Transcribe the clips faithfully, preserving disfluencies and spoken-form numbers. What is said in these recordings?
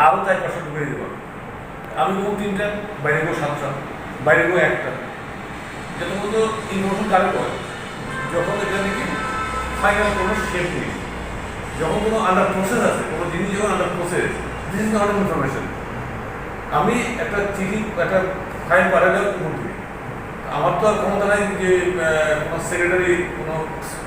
আরও চার পাঁচশো ঢুকে দিতে পারবো। আমি বলবো তিনটা, বাইরে বলবো সাতটা, বাইরে বলবো একটা। যত পর্যন্ত ইনফরমেশন কালেক্ট হয়, যখন এটা নাকি ফাইনাল কোনো শেপ নেই, যখন কোনো আন্ডার প্রসেস আছে, কোনো জিনিস যখন under process, this is not information. আমি একটা চিঠি, একটা ফাইল পাঠালে উপর দিই। আমার তো আর ক্ষমতা নাই যে, আহ, কোনো সেক্রেটারি, কোনো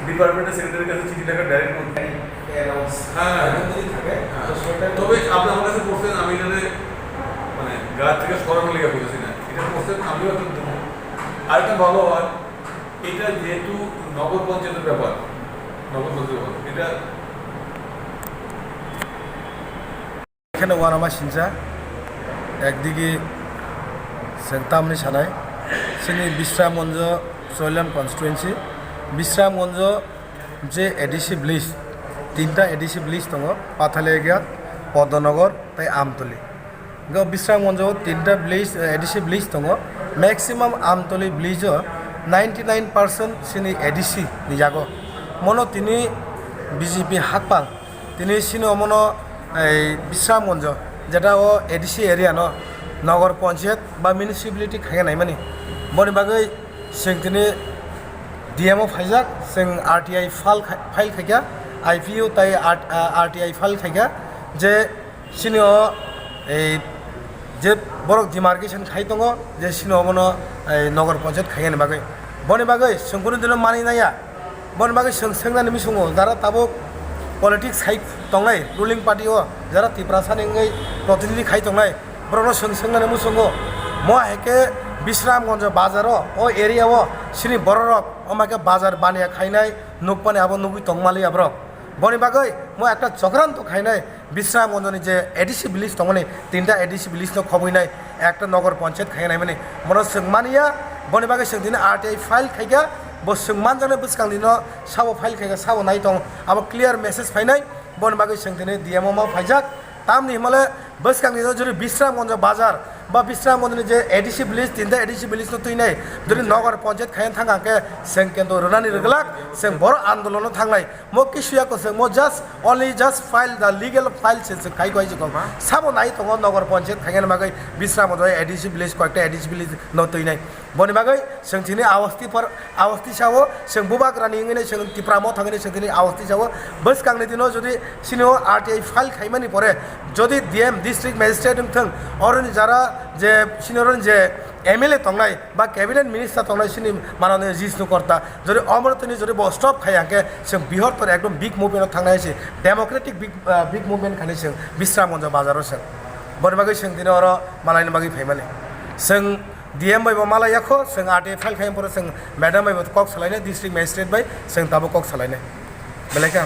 ডিপার্টমেন্টের সেক্রেটারির কাছে চিঠি লেখা ডাইরেক্ট মন্ত্রী। অ্যানাউন্স হ্যাঁ। যদি থাকে, হ্যাঁ। তো সেটা তবে আপনি আমার কাছে করছেন, আমি এটাতে মানে গা থেকে সরানো লেগে বলেছি না। এটা করছেন, আমিও একটা দেবো। আরেকটা ভালো হয়, এটা যেহেতু নগর পঞ্চায়েতের ব্যাপার, নগর পঞ্চায়েত ব্যাপার, এটা এখানে ওয়ানামা সিনজা, একদিকে সেন্তামনি সানাই, সিনি বিশ্রামগঞ্জ, চৈলাম কনস্টিটুয়েন্সি, বিশ্রামগঞ্জ যে এডিসি ভিলেজ, তিনটা এডিসি ভিলেজ দङ, পাথালিয়া, Padmanagar, tai Amtoli. Go Bisramganj o tinta village, eh, A D C village tongo. Maximum Amtoli village o ninety nine percent sini A D C ni jago. Mono tini B J P hakpal. Tini sini omono ei Bisramganj o, jeta o A D C area no, nogor panchayat ba municipality khaina naimani. Boni bagwi chwng tini D M o phaijak, chwng R T I file khai-, file khaikha, I P O tai R-, ah, R T I file khaikha je sini o, ei, je borok demarcation khai tongo, je sini omono, ei, nogor panchayat khainani bagwi. Boni bagwi chwng kunu dino manwi naiya. Boni bagwi chwng swngnani muchungo, jara tabuk politics khai tongnai, ruling party o, jara Tiprasani wngwi protinidhi khai tongnai, borokno chwng swngnani muchungo. Mo hai khe Bisramganj bazar o, o area o, sini bororok, o mai khe bazar baniya khainai, nukmani abo nugwi tongmaliya borok. Boni bagwi mo ekta chokranto khainai, Bisramganjni je A D C village tongmani, tinta A D C village no khobwinai ekta nogor panchayat khaina naimani. Bono chwng manya, boni bagwi chwng tini R T I file khaikha, bo chwng manjaknai bwskang dino sabo file khaikha, sabo nai tong, abo clear message phainai, boni bagwi chwng tini D M o ma phaijak. Tamni himale bwskang dino jodi Bisramganj bazar ba Bisramganjni je A D C village, tinta A D C village no twinai, jodi nogor panchayat khaina thangkha khe chwng kento rwnani rwglak, chwng boro andolono thangnai. Mo kisuya ko se, mo just, only just file the legal file se, se khai koi jikok. Sabo nai tongo nogor panchayat khaina bagwi Bisramganj A D C village, koyekta A D C village no twinai. Boni bagwi chwng tini awasti por, awasti sao, chwng bubagrani wngwi chwng Tipra Motha wngwi chwng tini awasti sao. Bwskangni dino jodi sini o R T I file khaimani pore, jodi D M, district magistrate wngthwng, oroni jara je sini oroni je M L A tongnai, ba cabinet minister tongnai sini manani Jishnu Korta, jodi omorotoni jodi bo stop khai hwnkhe chwng bihor tor ekdom big movement o thangnai se, democratic big, ah, big movement khani chwng Bisramganj bazar o chwng. Boni bagwi chwng tini oro malaini bagwi phaimani. Chwng D M bai bo malai yakho, chwng R T I file khai pore chwng madam bai bo kok salainai, district magistrate bai chwng tabo kok salainai. Belai khe